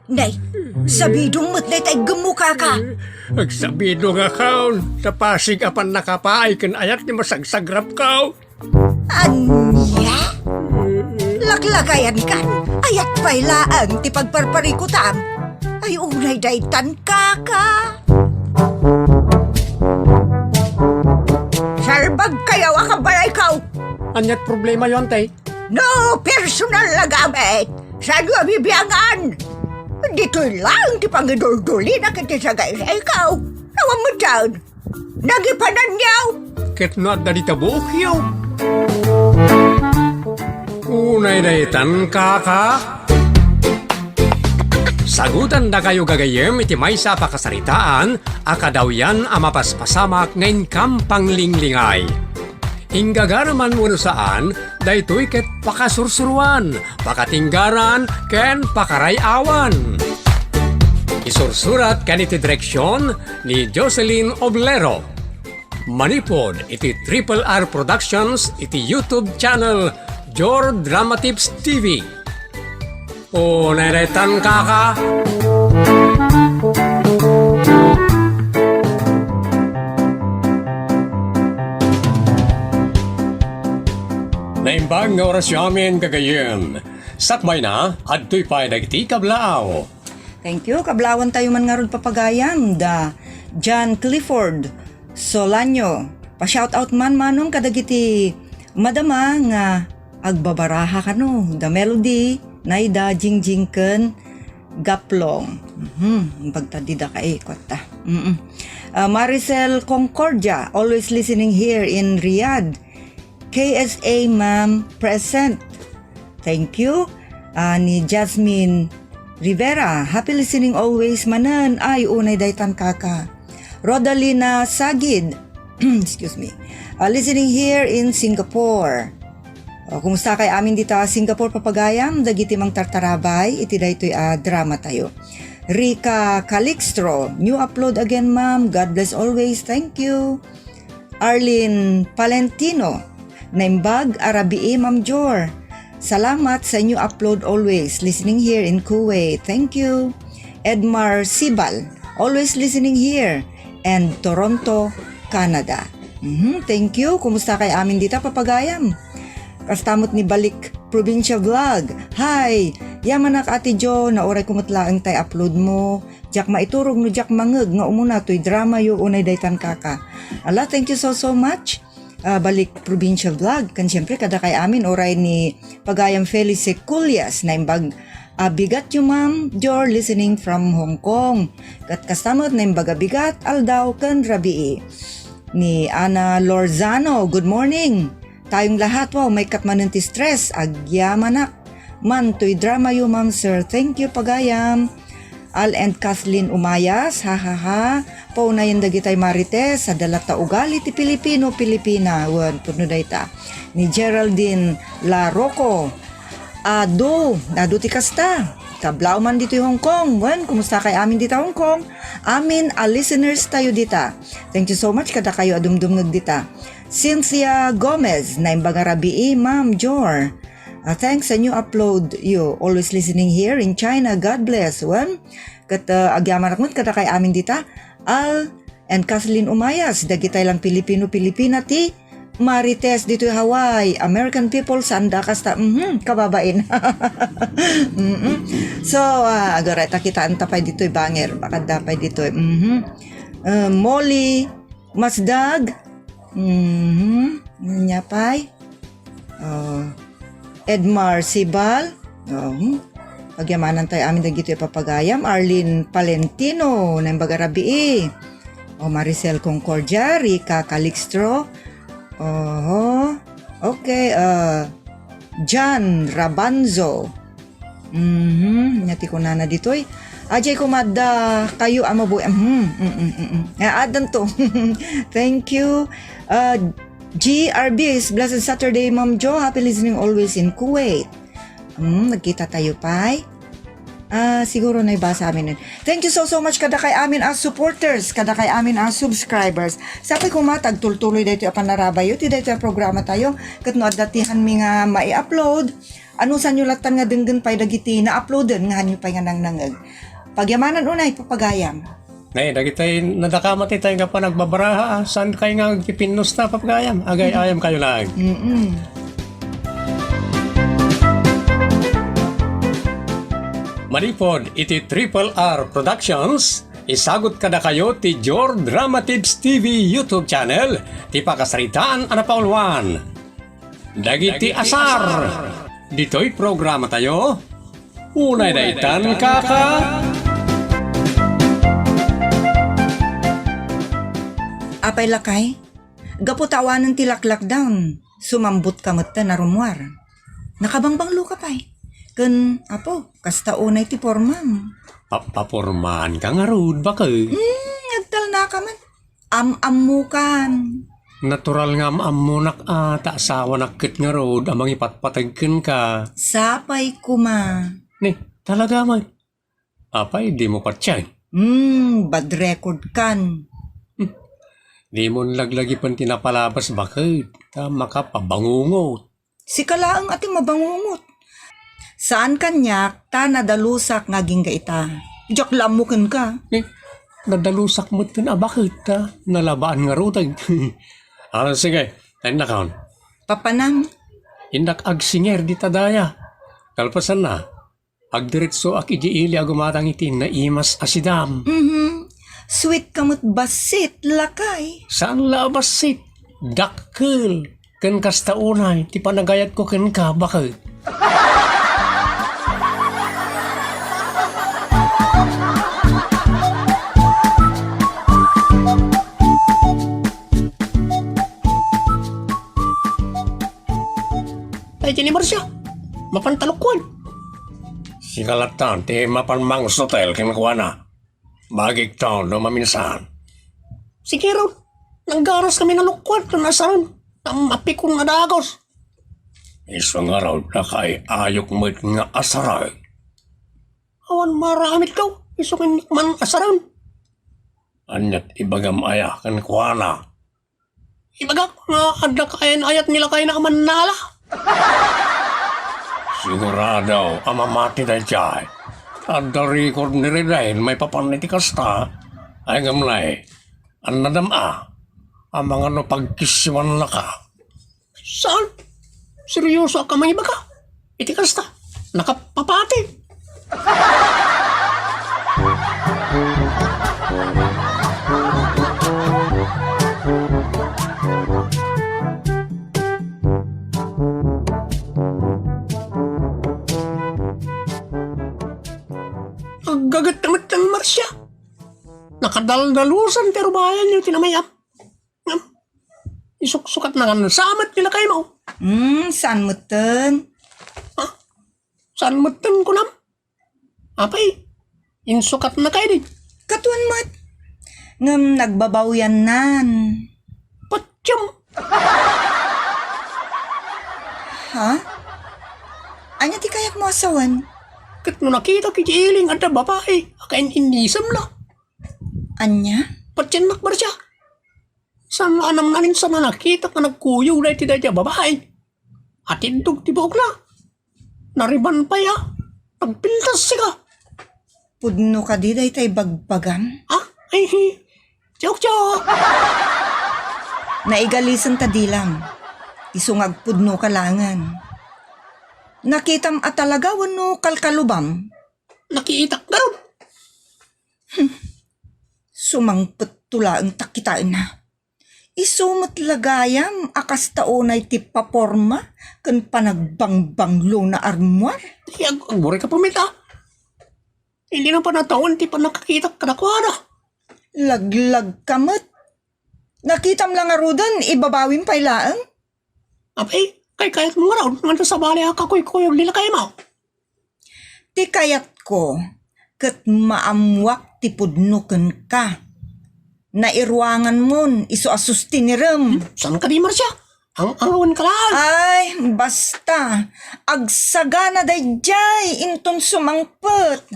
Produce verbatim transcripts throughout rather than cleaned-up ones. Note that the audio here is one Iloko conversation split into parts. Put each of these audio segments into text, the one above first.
Nay, sabidong met dayta iggemmo, kaka. Agsabidong a kaon, ta pasig a pannakapaay ken ayat ti masagsagrapko. Ania? Laklakayankan, ayat pay laeng ti pagparparikutam. Ay, unay daytan, kaka. Salbagkayo a kabalayko. Aniat problemayo, ante? No personal a gamit, saanyo a bibiangan? Ditoy laeng ti pangiduldulina ket ti sagaysayko. Awan met daan. Nagipananyo. Ket no adda dita buokyo. Unay daytan, kaka. Sagutandakayo gagayyem iti maysa a pakasaritaan a kadawyan a mapaspasamak nga inkam panglinglingay. Inggagaraman wenno saan, daytoy ket pakasursuroan, pakatinggaran, ken pakaray-awan. Isursurat ken iti direksion ni Jocelyn Oblero. Manipud iti Triple R Productions iti YouTube channel Jor Drama Tips T V. O, nairetan, kaka. Naimbag nga orasyo amin, gagayyem. Sakbayna, adtoy pay dagiti kablaaw. Thank you. Kablaawan tayo man ngarud, papagayam, da John Clifford Solanio. Pa-shout out man, manong, kadagiti madama nga agbabaraha kano, da Melody, Naida, Jingjing, ken Gaplong. Mhm, bagta dida ka, eh, kota. Mm-mm. Ah, Maricel Concordia, always listening here in Riyadh. K S A, ma'am, present. Thank you. Ah, ni Jasmine Rivera, happy listening always manen. Ay, unay daytan, kaka. Rodalina Sagid, excuse me. Ah, listening here in Singapore. Ah, kumusta kay amin dita Singapore, papagayam, dagiti mangtartarabay iti daytoy a drama tayo. Rica Calixtro, new upload again, ma'am. God bless always. Thank you. Arlene Palentino, naimbag a rabii, Ma'am Jor. Salamat sa inyo upload always. Listening here in Kuwait. Thank you. Edmar Sibal, always listening here. And Toronto, Canada. Mhm, thank you. Kumusta kay amin dita, papagayam? Kasta met ni Balik Probinsya Vlog. Hi! Yamanak, Ate Jo, nauray ko met laeng tay upload mo. Diak maiturog no diak mangngeg nga umuna toy drama yo unay daytan, kaka. Ala, thank you so, so much. Ah, Balik Provincial Vlog. Kan siyempre, kada kay amin, uray ni Pagayam Felice Cullias, naimbag a bigat yo, ma'am, Jor, listening from Hong Kong. Kat kastamet, naimbag a bigat, aldaw, ken rabii. Ni Ana Lorzano, good morning. Tayong lahat, wow, maikkat manen ti stress, agyamanak. Man toy drama yo, ma'am, sir. Thank you, pagayam. Al and Kathleen Umayas, ha, ha, ha. Paunayen dagitay Marites, a dalatta ugali ti Pilipino, Pilipina. Wen, pudno dayta. Ni Geraldine La Roco. Adu, adu ti kasta. Kablaaw man ditoy Hong Kong. Wen, kumusta kay amin dita Hong Kong? Amin a listeners tayo dita. Thank you so much kadakayo a dumdumngeg dita. Cynthia Gomez, naimbag a rabii, Ma'am Jor. Ah, thanks sa new upload yo. Always listening here in China. God bless. Wen, ket, ah, agyamanak met kadakay amin dita. Al and Kathleen Umayas, dagitay lang Pilipino, Pilipina ti Marites ditoy Hawaii. American people, saan da kasta? Mhm, kababain. Mhm. So, ah, agara ta kitaan ta pay ditoy banger. Bakad da pay ditoy. Mhm. Ah, Molly Masdag. Mhm. Nia pay? Ah, Edmar Sibal. Oh, hmm. Agyamanan tayo amin dagitoy papagayam. Arlene Palentino, naimbag a rabii. O, Maricel Concordia, Rica Calixtro. Oho. Okay, ah, John Rabanzo. Mhm, nia ti kunana ditoy. Ajay koma adda kayo a mabuhi. Mhm, mm, mm, mm, mm. Ah, addanto. Thank you. Ah, G R B is blessed Saturday, Ma'am Jo. Happy listening always in Kuwait. Hmm, nagkita tayo pay. Ah, siguro naibasa amin. Thank you so, so much kadakay amin a supporters, kadakay amin a subscribers. Sapay koma ta agtultuloy daytoy a panarabayyo ti daytoy a programa tayo. Ket no adda ti hanmi nga mai-upload, anusanyo lattan nga denggen pay dagiti na-uploaden nga hanyo pay nga nangnangeg. Pagyamanan unay, papagayam. Nay, dagitoy nadaka met itay nga panagbabaraha, ah. Saan kay nga agpipinnos ta, papagayam? Agay-ayam kayo lang. Mm-mm. Manipod iti Triple R Productions, isagut kadakayo ti Jor Drama Tips T V YouTube channel, ti pakasaritaan a napauluan. Dagiti asar. Ditoy programa tayo. Unay daytan, kaka. Apay lakay, gapu ta awanen ti lockdown, sumambot ka met ta narummuar. Nakabangbanglo ka pay. Ken, apo, kasta unay ti pormam. Pa-, papormaan ka ngarud, baket. Hmm, agtalna ka man. Am-ammokan. Natural nga am-ammonak a ta asawanak ket ngarud a mangipatpateg kenka. Sapay koma. Ni, talaga man. Apay, dimo patien? Hmm, bad record kan. Hmm. Dimo laglagipen ti napalabas baket, ta makapabangungot. Sika laeng a ti mabangungot. Saan kaniak ta nadalusak nga agingga ita. Diak la ammo kenka. Eh, nadalusak metten a baket ta nalabaan ngarud. Ah, sige, tayna kaon. Papanam. Innak agsinger dita daya. Kalpasanna, agdiretsoak idiay ili a gumatang iti naimas a sidam. Mhm. Sweet ka met bassit, lakay. Saan la a bassit? Dakkel. Ken kasta unay ti panagayatko kenka, baket. Ay, ti ni Marcia, mapan talukwan. Sika lattan ti mapan mangsutel kenkuana. Bagik taon no maminsan. Sige, Rod. Naggaras kami nalukwan ken asaren. Tam apikon nga dagos. Isu ngarud, lakay, ayok met nga asaren. Awan maaramid kaw, isu ken man asaren. Aniat ibagam aya kenkuana? Ibagak nga adda kaayan-ayat ni lakayna a mannala. Sigurado a mamati daydiay. Adda record ni Reden maipapan iti kasta. Ay, ngem nay, annadam a, amangan no pagkisiwannaka. Saan? Seryosoak a mangibaga. Iti kasta, nakapapati. Aggaget ka met, Marcia. Nakadaldalusan ti arubayanyo ti namayam. Ngem, isuksukatna nga samet ti lakaymo. Hmm, saan metten? Ha? Saan metten, kunam? Apay, insukatna kaydi? Katuan met. Ngem nagbabawiannan. Patiem. Ha? Ania ti kayatmo a sawen? Ket no nakitak iti ili nga adda babai a kain-innisemna. Ania? Patiennak, Marcia. Saan la a namnamintama nakitak nga nagkuyog daytoy daydi a babai. Atindog ti buokna. Nariban pay a nagpintas sika. Pudno kadi dayta ibagbagam? Ah, ay, hi. Joke, joke. Naigalisen ta dilam. Isu nga agpudno ka laengen. Nakitam a talaga wenno kalkalubam? Nakitak ngarud. Hmm. Sumangpet to laeng ta kitaenna. Isu met la gayam a kasta unay ti paporma ken panagbangbanglo na armuar. Ay, ag-, agburay ka pamita. Hindi na panataon ti panakakitak kadakuada. Laglag ka met. Nakitam la ngaruden, ibabawim pay laeng. Apay, kay kayatmo ngarud, ngata sabali a kakuykuyog ni lakaymo. Ti kayatko, ket maammuak ti pudno kenka. Nairuanganmon isu a sustinirem. Hmm, saan kadi, Marcia? Ang-angawenka laeng. Ay, basta. Agsagana daydiay inton sumangpet.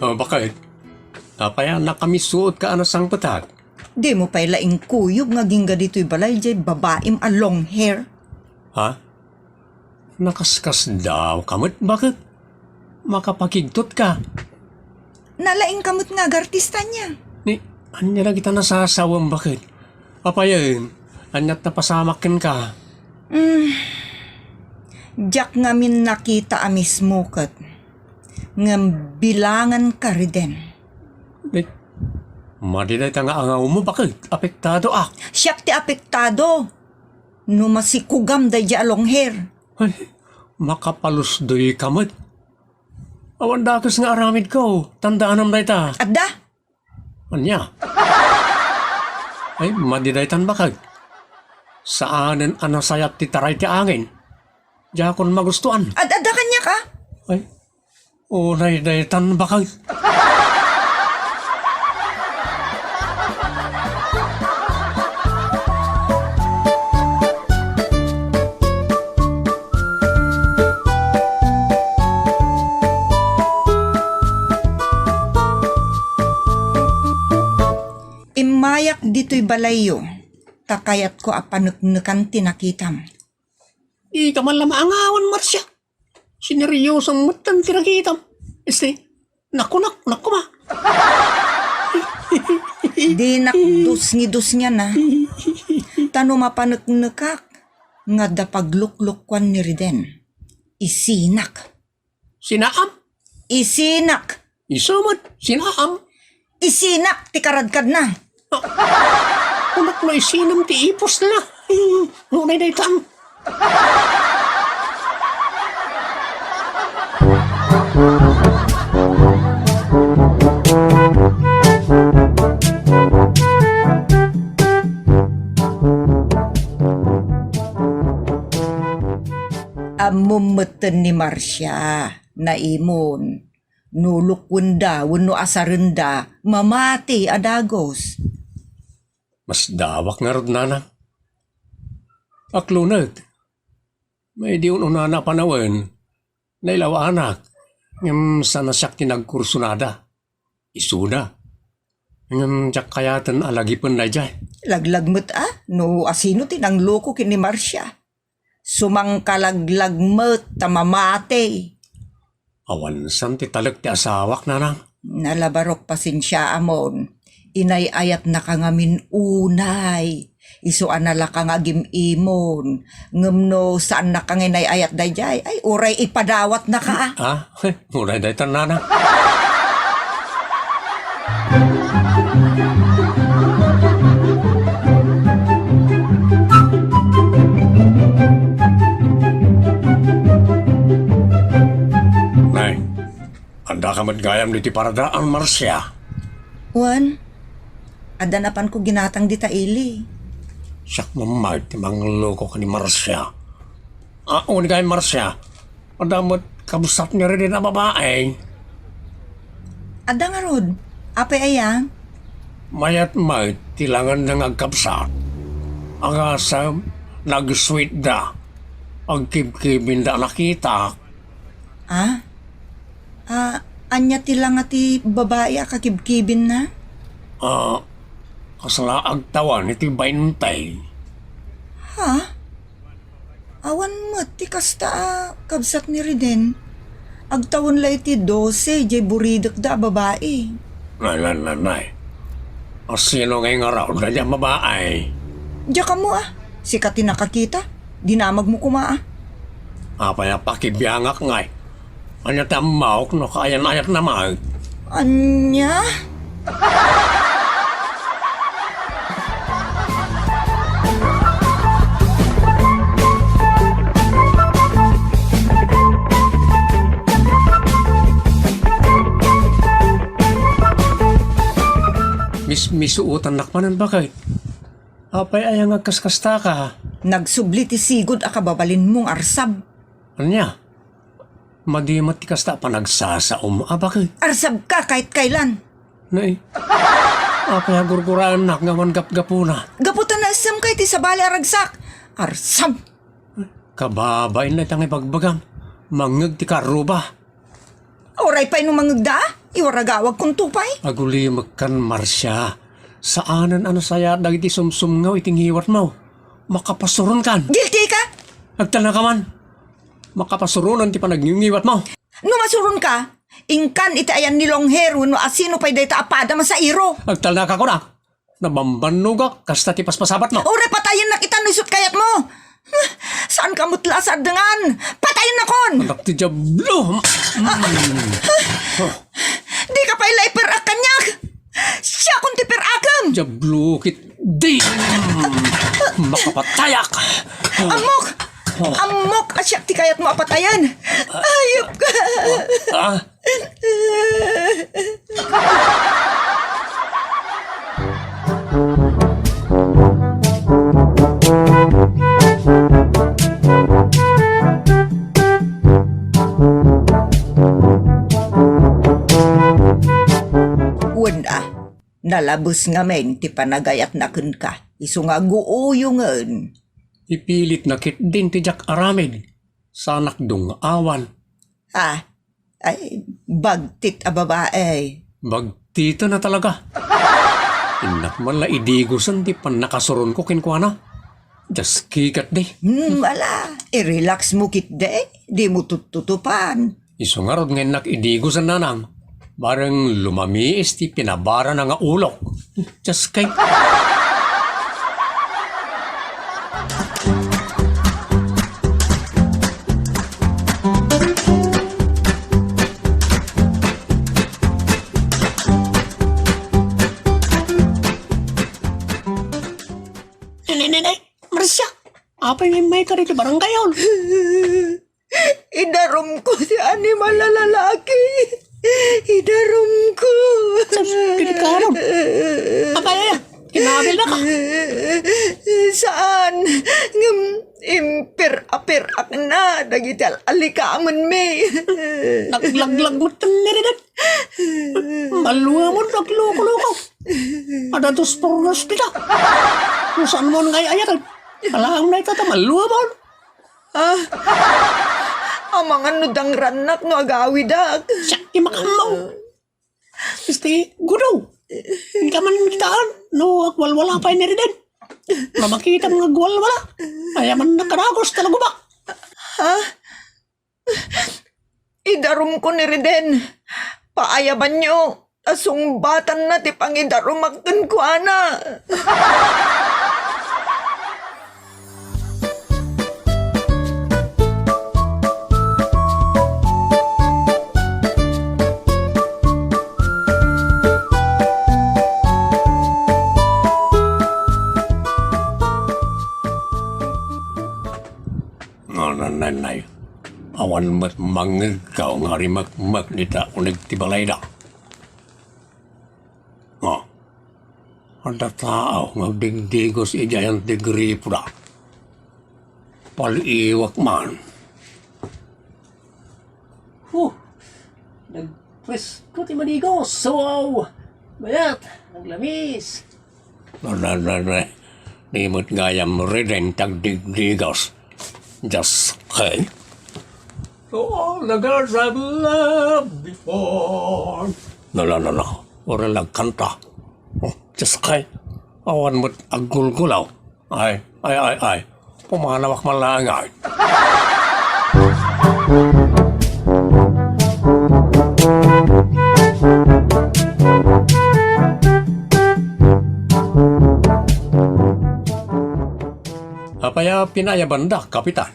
Oh, bakit? Apay a nakamisuotka a nasangpetak? Dimo pay la inkuyog nga agingga ditoy balay jay babaim a long hair. Ha? Nakaskasdaaw ka met, baket? Makapakigtot ka. Nalaing ka met nga agartista niya. Ni, ania dagita nasasawem, baket? Apayen, aniat napasamak kenka? Mm. Diak ngamin nakita a mismo ket. Ngem bilangan ka riden. Di, madi dayta nga angawmo, baket? Apektado ak. Siak ti apektado. No masikugam daydiay a long hair. Ay, makapalusdoy ka met. Awan dakes nga aramidko, tandaanam dayta. Adda? Ania? Ay, madi daytan, baket. Saanen a nasayat ti taray ti angin. Diakon magustuan. Ad-, adda kaniak, a? Ay, unay daytan, baket. Immayak ditoy balayyo, ta kayatko a paneknekan ti nakitam. Dika man la maangawan, Marcia. Sineryoso metten ti nakitam. Este, nakunak, nakuma. Dinak dusngi-dusngian, a. Ta no mapaneknekak nga adda pagluklukuan ni Riden, isinak. Sinaam? Isinak. Isu met, sinaam? Isinak ti karadkadna. Ah, kunak no isinam ti ipusna. Hmm, ngunay daytan. Ammom metten ni Marcia, naimon, no lukuenda wenno asarenda, mamati a dagus. Masdaawak ngarud, nanang. Aklonek, may di un-unana a panawen, nailaw-anak, ngem saan a siak ti nagkursunada. Isuna. Ngem diak kayaten a lagipen daydiay. Laglag met a, no asino ti nangloko ken ni Marcia. Sumangkalaglag met ta mamati. Awan saan ti talek ti asawak, nanang. Nalabarok, pasensiaamon. Inay-ayatnaka ngamin unay. Isu a nalaka nga agim-imon. Ngem no saannaka nga inay-ayat daydiay, ay, uray ipadawatnaka, a. Ah, uray daytan, nanang. Nay, andaka met gayam ditoy paradaan, Marcia. Wen, adda napanko ginatang dita ili. Siak met ti mangloko ken ni Marcia. Ah, wen gayam, Marcia. Adda met kabsat ni Riden a babai. Adda ngarud. Apay aya? Mayat met ti langanna nga agkabsat. Agasem, nag-sweet da. Agkibkibin da a nakitak. Ah? Ah, ania ti langa ti babai a kakibkibinna? Ah, kasla agtawen iti bainte. Ha? Awan met ti kasta a kabsat ni Riden. Agtawen la iti dose jay buridekda a babai. Nay, nay, nay, nay. Asino ngay ngarud daydiay a babai? Diak ammo a. Sika ti nakakita. Dinamagmo koma a. Apay a pakibiangak ngay? Ania ti ammok no kaayan-ayatna met? Ania? Mismisuotannak manen, baket. Apay aya nga agkaskastaka? Nagsubli ti sigud a kababalinmo nga arsab. Ania? Madi met ti kasta a panagsasaom a bakit? Arsabka kahit kailan. Nay, apay a gurguraennak nga awan gapgapuna? Gapu ta naessemka iti sabali a ragsak. Arsab! Kababain dayta nga ibagbagam. Mangngeg ti karruba. Uray pay no mangngegda, iwaragawagkonto pay. Agulimekkan, Marcia. Saanen a nasayaat dagiti sumsumngaw iti ngiwatmo. Makapasuronkan. Guilty ka? Agtalnaka man. Makapasuronen ti panagngingiwatmo. No masuronka, inkan iti ayan ni long hair wenno asino pay dayta a pada masairo. Agtalnaka, kunak. Nabambannogak kasta ti paspasabatmo. Uray patayennak ita no isut' kayatmo. Saanka met la a sardengan. Patayennakon! Anak ti Diablo! Dika pay la iper-ak kaniak! Siakon ti per-akem! Diablo ketdi! Makapatayak! Ammok! Ammok a siak ti kayatmo a patayen! Ayupka! Ah? Wen a, nalabes ngamin ti panagayatna kenka, isu nga aguuyongen. Ipilitna ketdin ti diak aramid, saanak dungngawan. Ah, ay, bagtit a babae. Bagtiten a talaga. Innak man la idigosen ti pannakasuronko kenkuana. Diaski ketdi. Hmm, ala, i-relax mo ketdi. Dimo tuttutupan. Isu ngarud nga innak idigosen, nanang. Bareng lumamiis ti pinabarana nga ulok. Diaski. Nay, nay, nay, nay, Marcia, apay nga immayka ditoy barangay, on? Idarumko ti animal a lalaki. Idarumko. Sus, delikado. Apay aya? Kinabilnaka? Saan. Ngem imper-aperakna dagiti al-, alikamenmi. Naglaglag met ni Riden. Malluamon, agluko-luko. Adda dos pornos dita. No saan mo nga ay-ayaten. Alaam na ita ta malluamon. Ah, amangan no dangrannak no agawidak. Siak ti makaammo. Isti, gudo. Inka man kitaan no agwalwala pay ni Riden. No makitam nga agwalwala, ayamannak kadagos ta lagubak. Ha? Idarumko ni Riden. Paayabanyo ta sungbatanna ti pangidarumak kenkuana. Nanay, awan met mangngegko nga rimekmek dita uneg ti balayda. Nga, adda tao nga agdigdigos idiay anti gripoda. Paliiwak man. Huh! Nagpresko ti madigos. Wow! Mayat! Naglamis! Na, na, na, na. Ni met gayam Riden ti agdigdigos. Just kay. To all the girls I've loved before. No, no, no, no. Uray la agkanta. Oh, just kay. Awan met aggulgulaw. Ay, ay, ay, ay. Pumanawak man laeng, ay. Apay a pinaayabanda, Kapitan?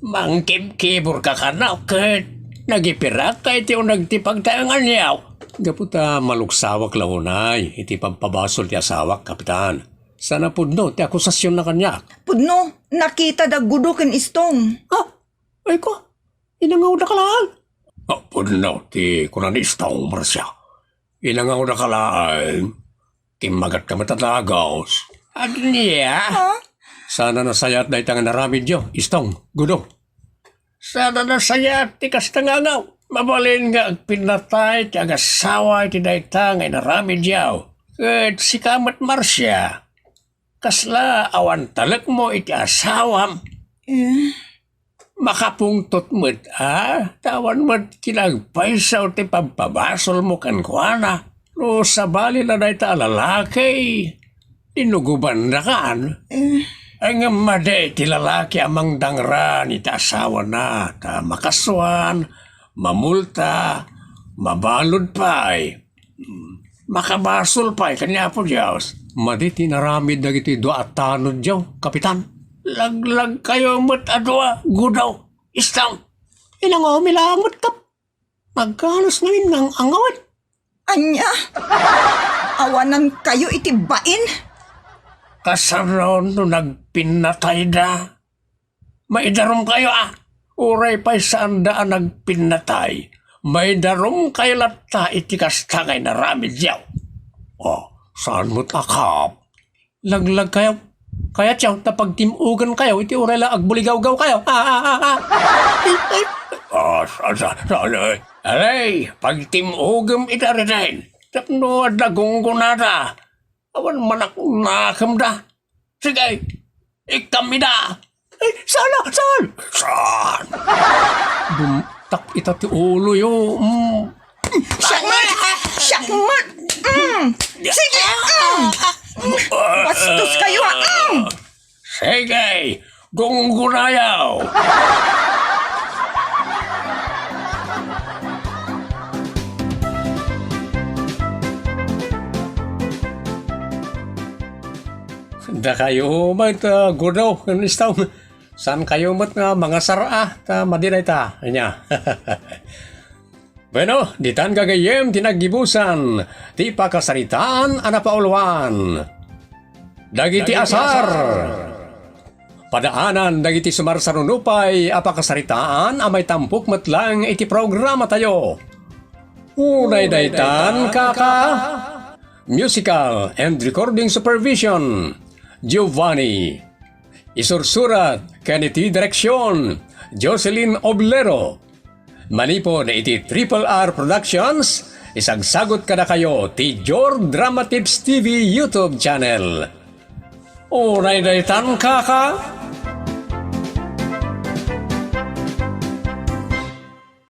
Mangkibkiborka kano ket nagipirak ka iti uneg ti pagtaenganyo. Gapu ta maluksawak la unay iti pampabasol ti asawak, Kapitan. Saan a pudno ti akusasionna kaniak. Pudno, nakita da Gudo ken Istong. Ah, ay ko, inangawda ka laeng. Ah, pudno ti kuna ni Istong, Marcia. Inangawda ka laeng. Timmagat ka met a dagos. Ania? Ha? Saan a nasayaat dayta nga inaramidyo, Istong, Gudo. Saan a nasayaat ti kasta nga angaw. Mabalin nga agpinnatay ti agasawa iti dayta nga inaramidyo. Ket sika met, Marcia, kasla awan talekmo iti asawam? Eh? Makapungtot met a, ta awan met kinagpayso ti pagpabasolmo kenkuana. No sabali la dayta a lalaki, dinugobandakan. Eh. Ay, ngem madi ti lalaki a mangdangran iti asawana, ta makasuan, mamulta, mabalud pay. Hmm. Makabasol pay ken ni Apo Dios. Madi ti inaramid dagiti dua a tanodyo, Kapitan. Laglagkayo met a dua, Gudo, Istong. Inangomi laeng met, Kap. Nagkanos ngamin nga ang-angawat. Ania? Awanankayo iti bain? Kasano no nagpinnatayda? Maidarumkayo a, uray pay saanda a nagpinnatay, maidarumkayo latta iti kasta nga inaramidyo. Oh, saan met a, Kap? Laglagkayo. Kayatyo ta pagtim-ogenkayo iti uray la agbuligawgawkayo. Ah, ah, ah, ah. Ah, sa, sa, sa, alay, alay, pagtim-ogem iti ariden. Tapno adda gunggonada. Awan manaknakemda. Sige, ikkammida. Ay, saan a, saan? Saan? Bumtak ita ti uloyo. Mm. Siak met! Siak met! Mm. Sige! Mm. Bastoskayo a! Mm. Sige, gunggonayo. Dakayo met, ah, Gudo ken Istong. Saankayo met nga mangasar a, ta madi dayta, ania. Bueno, ditan gagayyem ti naggibusan ti pakasaritaan a napauluan. Dagiti asar. Padaanan dagiti sumarsarunupay a pakasaritaan a maitampok met laeng iti programatayo. Unay daytan, kaka. Musical and recording supervision, Giovanni. Isursurat ken iti direksion, Jocelyn Oblero. Manipud iti Triple R Productions, isagsagut kadakayo ti Jor Dramatips T V YouTube channel. Unay daytan, kaka.